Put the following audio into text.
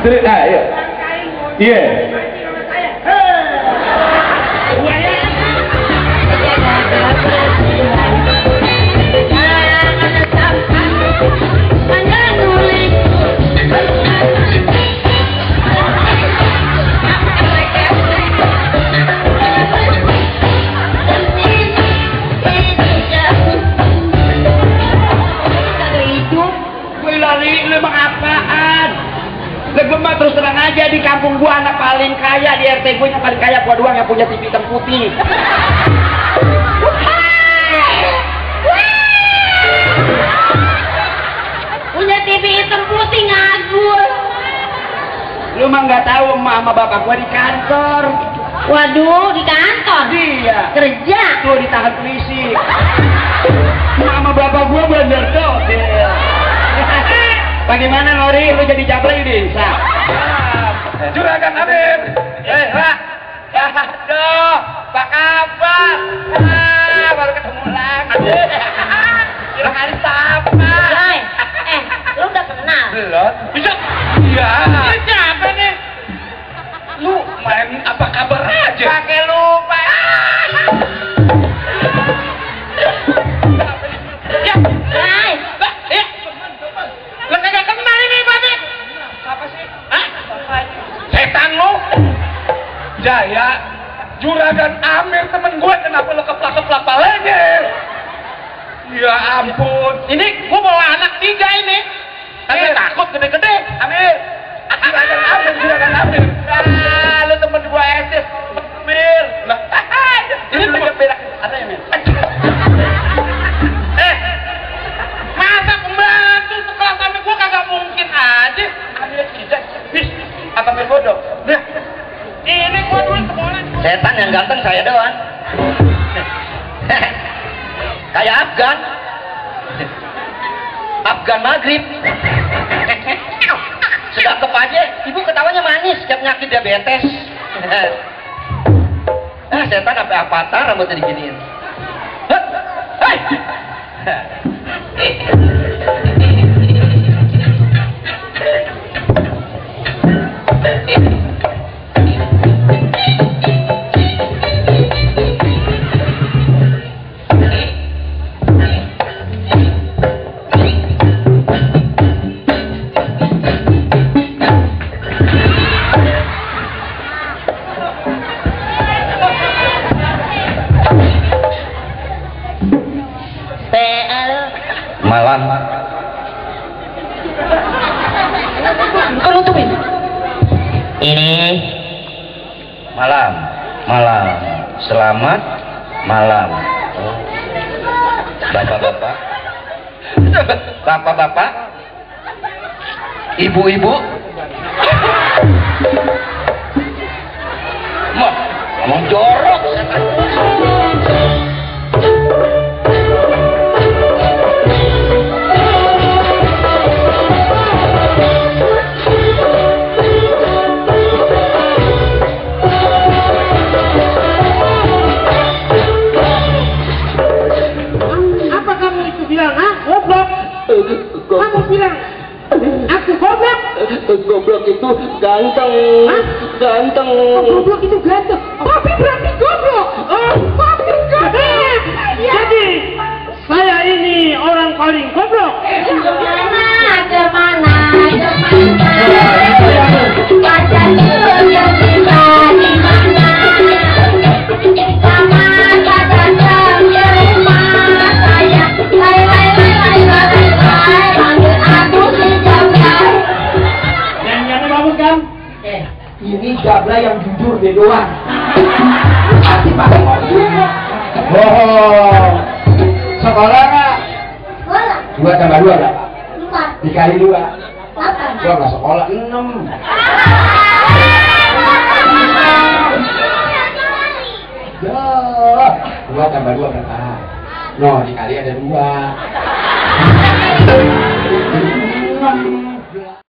Iya. Iya. Lemah terus terang aja di kampung gua anak paling kaya di RT gua yang paling kaya gua doang yang punya TV hitam putih. Punya TV hitam putih ngagul. Lu mah nggak tahu emak sama bapak gua di kantor. Waduh, di kantor. Iya. Kerja. Tuh ditahan polisi. Emak sama bapak gua bandar tuh. Bagaimana Lori, lu jadi jablay bisa? Juragan Amir. Pak. Aduh, Pak kabar? Baru ketemu lagi. Kira hari sama. Lu udah kenal? Belum. Bisa? Iya. Ini siapa nih? Lu main apa kabar aja? Pakai lupa. Ya. Lu kagak kenal ini, Babe. Apa sih? Hah? Setan lu. Jaya, Juragan Amir temen gue, kenapa lu keplak-keplak palanya? Ya ampun. Ini gua bawa anak 3 ini. Kagak takut gede-gede. Amir. Juragan Amir. Ah, lu temen gua SD. Amir. Lah, Ini beda. Ada ya, Mir? Masa pembantu sekelas Amir gua kagak mungkin aja. Amir tidak. Bis, apa Amir bodoh? Nah, ini gua dulu sekolah. Setan yang ganteng saya doang. Kayak Afgan. Afgan maghrib. Sudah aja, ibu ketawanya manis, siap nyakit diabetes. Setan sampai avatar rambutnya diginiin. Hei. Malam. Kau nutupin. Ini malam, malam. Selamat malam. Bapak-bapak, bapak-bapak, ibu-ibu. Mau jorok. Kamu bilang aku goblok? Goblok itu ganteng. Hah? Ganteng. Goblok itu ganteng. Papi berarti goblok. Papi goblok. Jadi saya ini orang paling goblok. Kemana? Pacar yang tiba di mana? Sama kata di rumah saya. Panggil aku si Jablay. Nyanyiannya bagus kan? Ini Jablay yang jujur deh doang. Pasti pakai mobil. Bohong. Sekolah nggak? Bola. 2 tambah 2 berapa? 4. Dikali 2. 8. Gua nggak sekolah 6. 2 tambah 2 berapa? No, dikali ada 2.